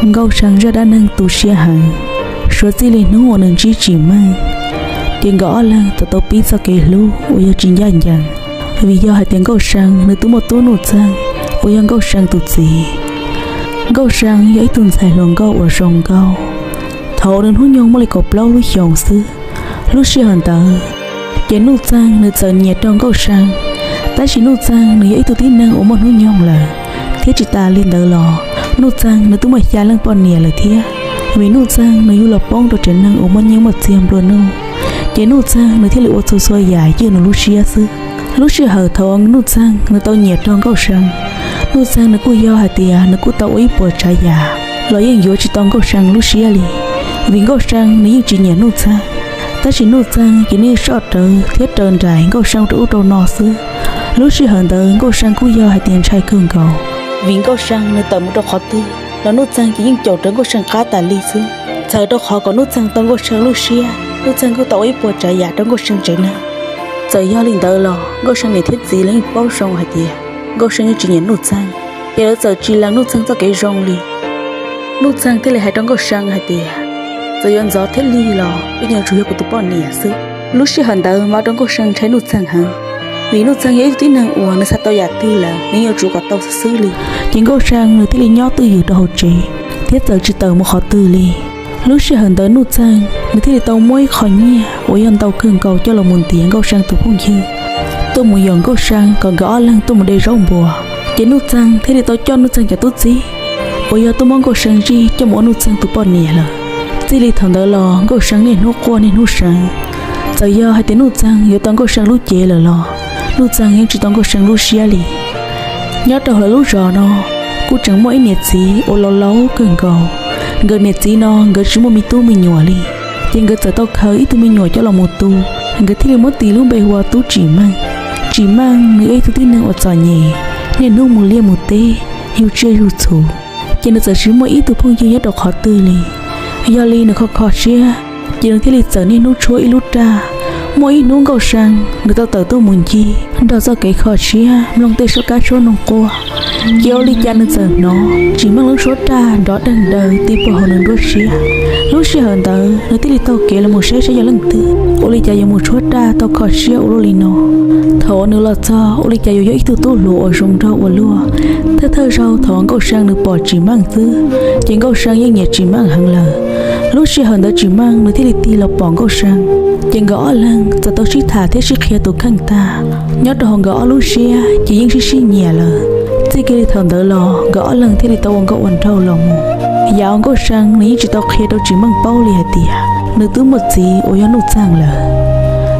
Nkauj See zaj dab neeg tu siab heev, suav txij li hnub uas nws ntsib Tsim Meej, ces nkawd ob leeg tau pib txoj kev hlub uas yog tsis ncaj ncees. Vim yog hais tias Nkauj See nws twb muaj tub Nuj Txeeg uas yog Nkauj See tus txiv. Nkauj See yog ib tug ntxhais hluas nkauj uas zoo nkauj. Thaum nws hnub nyoog muaj li kaum plaub lub xyoos xwb, lub sij hawm ntawd ces Nuj Txeeg nws txawm nyiam rau Nkauj See. Tab sis Nuj Txeeg nws yog ib tug tib neeg uas muaj hnub nyoog lawm, thiab tsis tas li ntawd los Nuj Txeeg nws twb muaj xya leej poj niam lawm thiab. Vim Nuj Txeeg nws yug los poob rau tsev neeg uas muaj nyiaj muaj txiag nplua nuj, ces Nuj Txeeg nws thiaj li ua txhua txhua yam ywj nws lub siab xwb. Lub sij hawm thaum Nuj Txeeg nws tau nyiam rau Nkauj See, Nuj Txeeg nws kuj yog hais tias nws kuj tau ua ib puas tsav yam los yeej yuav tsis tau Nkauj See lub siab li, vim Nkauj See nws yeej tsis nyiam Nuj Txeeg. Tab sis Nuj Txeeg ces nws soj rawv thiab raws nraim Nkauj See rau ub rau no xwb. Lub sij hawm ntawd Nkauj See kuj yog hais tias ntshai kawg nkaus, vim Nkauj See nws tawm mus rau qhov twg los Nuj Txeeg ces yeej caum rawv Nkauj See qab tas li xwb. Txhawm rau qhov kom Nuj Txeeg tau Nkauj See lub siab, Nuj Txeeg kuj tau ua ib puas tsav yam rau Nkauj See tsev neeg. Txawm yog li ntawd los Nkauj See niam thiab txiv lawv yeej paub zoo hais tias Nkauj See yeej tsis nyiam Nuj Txeeg, ces lawv txawm tsis lees Nuj Txeeg txoj kev zoo li. Nuj Txeeg thiaj li hais rau Nkauj See hais tias, txawm yuav ntxov thiab lig los koj yeej yuav tsum yog kuv tus poj niam xwb. Lub sij hawm ntawd mas ua rau Nkauj See ntshai Nuj Txeeg heev, vim Nuj Txeeg yog ib tug tib neeg uas nws xav tau yam twg lawm nws yeej yuav tsum kom tau xwb xwb li. Ces Nkauj See nws thiaj li nyob twj ywm rau hauv tsev, thiab txawm tsis tawm mus qhov twg li. Lub sij hawm ntawd Nuj Txeeg nws thiaj li tau muab ib qho nyiaj uas yog ntau kawg nkaus coj los mus ntiav Nkauj See tus phooj ywg, tuaj mus yaum Nkauj See kom nkawd ob leeg tuaj mus de zaub npua. Ces Nuj Txeeg thiaj li tau coj Nuj Txeeg cov tub txib uas yog tuaj muab Nkauj See zij coj mus ua Nuj Txeeg tus poj niam lawm. Txij li thaum ntawd los Nkauj See niaj hnub quaj niaj hnub seev. Txawm yog hais tias Nuj Txeeg yuav tau Nkauj See lub cev lawm los Nuj Txeeg yeej tsis tau Nkauj See lub siab li. Nyob rau hauv lawv lub zos no kuj tseem muaj ib niam txiv uas laus laus kawg nkaus. Nkawd niam txiv no nkawd tsis muaj me tub me nyuam li, ces nkawd txawm tau khaws ib tug me nyuam coj los mus tu. Nkawd thiaj li muab tis lub npe hu ua Tub Tsim Meej. Tsim Meej nws yog ib tug tib neeg uas txom nyem, niaj hnub mus liaj mus teb, yug tsiaj yug txhu, ces nws txawm tsis muaj ib tug phooj ywg nyob rau qhov twg li. Yog li nws kho kho siab, ces nws thiaj li txawm niaj hnub tshuab ib lub raj. Muaj ib hnub Nkauj See nws tau tawm tuaj mus ncig nrog txoj kev kho siab mloog tej suab kab suab noog quaj, ces ua li cas nws txawm hnov Tsim Meej lub suab raj nrov deeg daws ti puag hauv nws nruab siab. Lub sij hawm ntawd nws thiaj li taug kev los mus saib saib yog leej twg ua li cas yuav mus tshuab raj tau kho siab ua luaj li no. Thaum uas nws los txog ua li cas yuav yog ib tug tub hluas uas zoo nraug ua luaj. Thawj thawj zaug thaum uas Nkauj See nws pom Tsim Meej xwb, ces Nkauj See yeej nyiam Tsim Meej heev lawm. Lub sij hawm ntawd Tsim Meej nws thiaj li tig los pom Nkauj See, ces nkawd ob leeg txawm tau sib tham thiab sib qhia tus kheej tag. Nyob rau hauv nkawd ob lub siab ces yeej sib sib nyiam lawm. Txij kiag li thaum ntawd los nkawd ob leeg thiaj li tau ua nkauj ua nraug los mus. Yam uas Nkauj See nws yeej tsis tau qhia rau Tsim Meej paub li hais tias nws twb muaj txiv uas yog Nuj Txeeg lawm.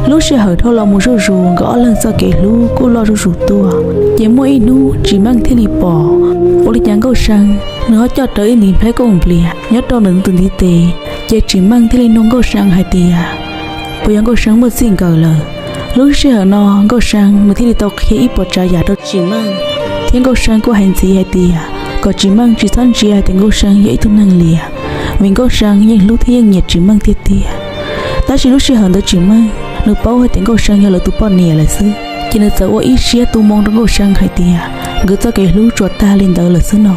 Lub sij hawm dhau los mus zuj zus nkawd ob leeg txoj kev hlub kuj loj zuj zus tuaj. Ces muaj ib hnub Tsim Meej thiaj li pom ua li cas Nkauj See nws ho coj rawv ib ntiv nplhaib kooj nplias nyob rau ntawm nws tus ntiv tes. Ces Tsim Meej thiaj li nug Nkauj See hais tias, puas yog Nkauj See muaj txij nkawm lawm? Lub sij hawm no Nkauj See nws thiaj li tau qhia ib puas tsav yam rau Tsim Meej, thiab Nkauj See kuj hais ntxiv hais tias kom Tsim Meej tsis txhob ntsia hais tias Nkauj See yog ib tug neeg liam, vim Nkauj See yeej hlub thiab yeej nyiam Tsim Meej tiag tiag. Tab sis lub sij hawm ntawd Tsim Meej nws paub hais tias Nkauj See yog lawv tus poj niam lawm xwb, ces nws txawm ua ib siab tu moo rau Nkauj See hais tias nkawd txoj kev hlub tsuas tag li ntawd lawm xwb no.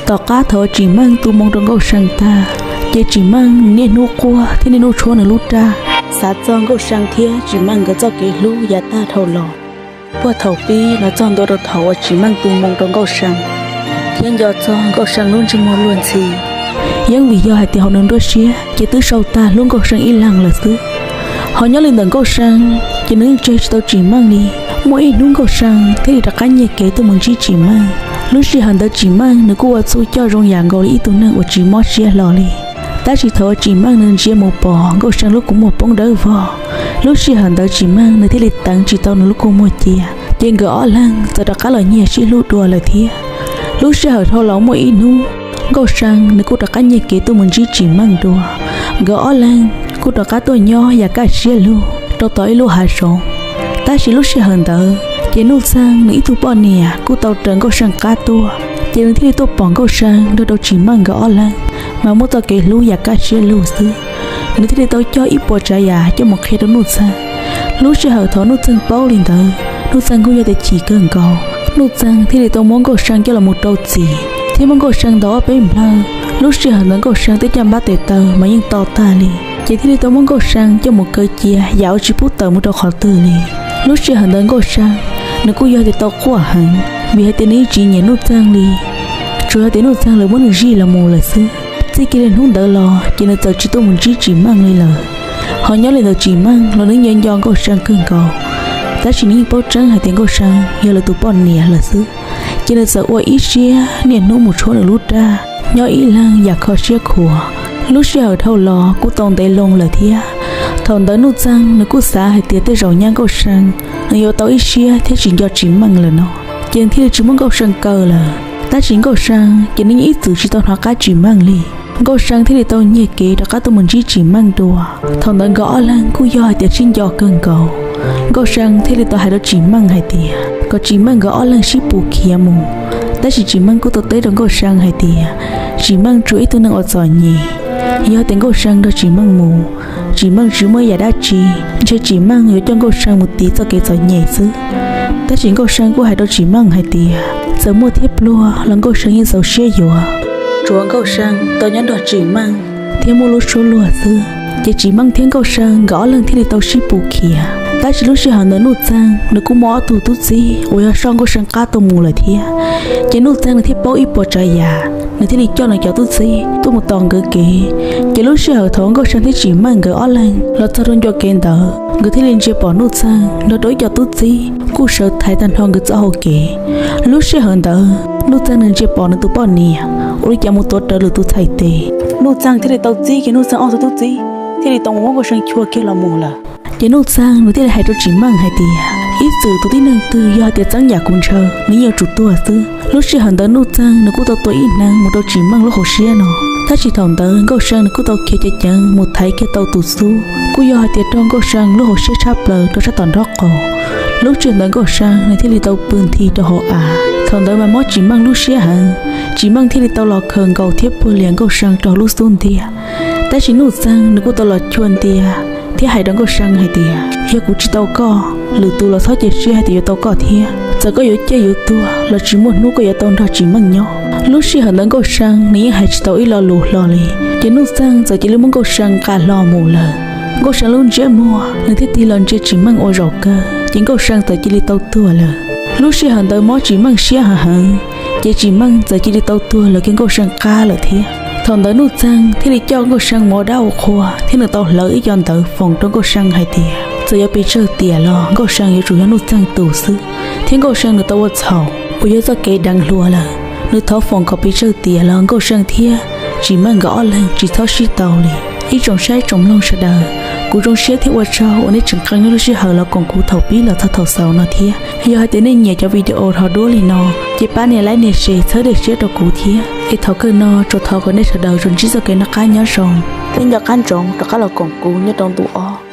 Tom qab thaum uas Tsim Meej tu moo rau Nkauj See tag, ces Tsim Meej niaj hnub quaj thiab niaj hnub tshuab nws lub raj, xav txog Nkauj See thiab Tsim Meej nkawd txoj kev hlub yav tag dhau los. Puag thaum pib los txog ntua rau thaum uas Tsim Meej tu moo rau Nkauj See, thiab nco txog Nkauj See lub ntsej muag luag ntxhi. Yeej vim yog hais tias hauv nws nruab siab ces twb sau tag hlub Nkauj See ib leeg lawm xwb. Ho nyob li ntawm Nkauj See, ces nws yeej tseg tsis tau Tsim Meej li. Muaj ib hnub Nkauj See thiaj li rov qab nyiag kev tuaj mus ntsib Tsim Meej. Lub sij hawm ntawd Tsim Meej nws kuj ua txuj coj zoo yam nkaus li ib tug neeg uas tsis mob siab hlo li. Tab sis thaum uas Tsim Meej nws ntsia mus pom Nkauj See lub kua muag poob dawb vog, lub sij hawm ntawd Tsim Meej nws thiaj li teev tsis tau nws lub kua muag cia. Ces nkawd ob leeg txawm rov qab los nyiag sib hlub dua lawm thiab. Lub sij hawm dhau los muaj ib hnub, Nkauj See nws kuj rov qab nyiag kev tuaj mus ntsib Tsim Meej dua. Nkawd ob leeg kuj rov qab tuaj nyob yam kaj siab lug rau tom ib lub hav zoov. Tab sis lub sij hawm ntawd ces Nuj Txeeg nws ib tug poj niam kuj tau raws Nkauj See qab tuaj, ces nws thiaj li tuaj pom Nkauj See nrog rau Tsim Meej nkawd ob leeg mas muaj txoj kev hlub yam kaj siab lug xwb. Nws thiaj li tau coj ib puas tsav yam coj mus qhia rau Nuj Txeeg. Lub sij hawm thaum Nuj Txeeg paub li ntawd, Nuj Txeeg kuj yog tias chim kawg nkaus. Nuj Txeeg thiaj li tau muab Nkauj See coj los mus rau txim, thiab muab Nkauj See ntaus ob peb nplawg. Lub sij hawm ntawd Nkauj See tej caj npab tes taw mas yeej to tag li, ces thiaj li tau muab Nkauj See coj mus kaw cia yam uas tsis pub tawm mus rau qhov twg li. Lub sij hawm ntawd Nkauj See nws kuj yog tias tau quaj heev, vim hais tias nws yeej tsis nyiam Nuj Txeeg li, tsuas yog tias Nuj Txeeg lawv muab nws zij los mus lawm xwb. Txij kiag li hnub ntawd los ces nws txawm tsis tuaj mus ntsib Tsim Meej li lawm. Ho nyob li ntawd Tsim Meej los nws nco nco Nkauj See kawg nkaus, tab sis nws yeej paub tseeb hais tias Nkauj See yog lawv tus poj niam lawm xwb, ces nws txawm ua ib siab niaj hnub mus tshuab nws lub raj, nyob ib leeg yam kho siab khuav. Lub sij hawm dhau los kuj tau ntev loo lawm thiab. Thaum ntawd Nuj Txeeg nws kuj xav hais tias tej zaum nyab Nkauj See nws yuav tau ib siab thiab tsis nco Tsim Meej lawm no, ces thiaj li tsis muab Nkauj See kaw lawm. Tab sis Nkauj See ces nws yeej ib txwm tsis tau hnov qab Tsim Meej li. Nkauj See thiaj li tau nyiag kev rov qab tuaj mus ntsib Tsim Meej dua. Thaum ntawd nkawd ob leeg kuj yog hais tias sib nco kawg nkaus. Nkauj See thiaj li tau hais rau Tsim Meej hais tias kom Tsim Meej nkawd ob leeg sib pus khiav mus. Tab sis Tsim Meej kuj tau teb rau Nkauj See hais tias Tsim Meej tsuas ib tug neeg uas txom nyem, yog tias Nkauj See nrog Tsim Meej mus, Tsim Meej tsis muaj yam dab tsi, ntshe Tsim Meej yuav coj Nkauj See mus tiv txoj kev txom nyem xwb. Tab sis Nkauj See kuj hais rau Tsim Meej hais tias txawm muaj thiab pluag los Nkauj See yeej txaus siab yuav, tsuav Nkauj See tau nyob nrog Tsim Meej thiab muaj lub suab luag xwb. Ces Tsim Meej thiab Nkauj See nkawd ob leeg thiaj li tau sib pus khiav. Tab sis lub sij hawm ntawd Nuj Txeeg nws kuj muaj ob tug tub txib uas yog soj Nkauj See qab tuaj mus lawm thiab. Ces Nuj Txeeg nws thiaj paub ib puas tsav yam, nws thiaj li coj nws cov tub txib tuaj mus tos nkawd kev. Ces lub sij hawm thaum Nkauj See thiab Tsim Meej nkawd ob leeg los txog rau ncua kev ntawd, nkawd thiaj li ntsia pom Nuj Txeeg nrog rau ib co tub txib kuj sawv thaiv tag nrho nkawd txoj hau kev. Lub sij hawm ntawd Nuj Txeeg nws ntsia pom nws tus poj niam ua li cas mus tuav rawv lwm tus txhais tes. Nuj Txeeg thiaj li tau txib kiag Nuj Txeeg ob tug tub txib thiaj li tau mus muab Nkauj See chua kiag los mus lawm. Ces Nuj Txeeg nws thiaj li hais rau Tsim Meej hais tias ib txwm tus tib neeg twg yog hais tias txeeb yam kuv ntshaw nws yeej yuav tsum tuag xwb. Lub sij hawm ntawd Nuj Txeeg nws kuj tau tua ib hneev mus rau Tsim Meej lub hauv siab no, tab sis thaum ntawd Nkauj See nws kuj tau khiav ceev ceev mus thaiv kiag tau tus xub, kuj yog hais tias raug Nkauj See lub hauv siab tshab plaws rau sab tom nraub qaum. Lub sij hawm ntawd Nkauj See nws thiaj li tau pw nthi rau hauv av. Thaum ntawd mas mob Tsim Meej lub siab heev, Tsim Meej thiaj li tau los khaws nkaus thiab puag lias Nkauj See rau hauv lub xub ntiag. Tab sis Nuj Txeeg nws kuj tau los chua ntiag thiab hais rau Nkauj See hais tias yog kuv tsis tau koj, lwm tus los txhob cia siab hais tias yuav tau koj thiab. Txawm koj yuav ciaj yuav tuag los tsis muaj hnub koj yuav tau nrog Tsim Meej nyob. Lub sij hawm ntawd Nkauj See nws yeej hais tsis tau ib lo lus hlo li, ces Nuj Txeeg txawm cia li muab Nkauj See nqa hlo mus lawm. Nkauj See lub ntsiab muag nws thiaj tig los ntsia Tsim Meej ua zaum kawg, ces Nkauj See txawm cia li tau tuag lawm. Lub sij hawm ntawd mob Tsim Meej siab heev heev, ces Tsim Meej txawm cia li tau tuag lawv kiag Nkauj See qab lawm thiab. Thaum ntawd Nuj Txeeg thiaj li coj Nkauj See mus ua dab ua qhua thiab nws tau hlawv ib co ntawv foom rau Nkauj See hais tias txawm yuav pes tsawg tiam los Nkauj See yuav tsum yog Nuj Txeeg tus xwb. Thiab Nkauj See nws tau ua txhaum uas yog txoj kev deev hluas lawm, nws thov foom kom pes tsawg tiam los Nkauj See thiab Tsim Meej nkawd ob leeg tsis txhob sib tau li. Ib tsoom saib tsoom mloog sawv daws, kuv zoo siab thiab ua tsaug uas nej tseem qee nej lub sij hawm los koom kuv thaum pib los txog thaum xaus no thiab. Yog hais tias nej nyiam cov video ho duab li no, ces pab nias like nias share txhawb daim siab rau kuv thiab. Es thaum kawg no tsuas thov kom nej sawv daws tsuas ntsib txoj kev noj qab nyob zoo thiab nco qab ntsoov rov qab los koom kuv nyob rau ntu ob.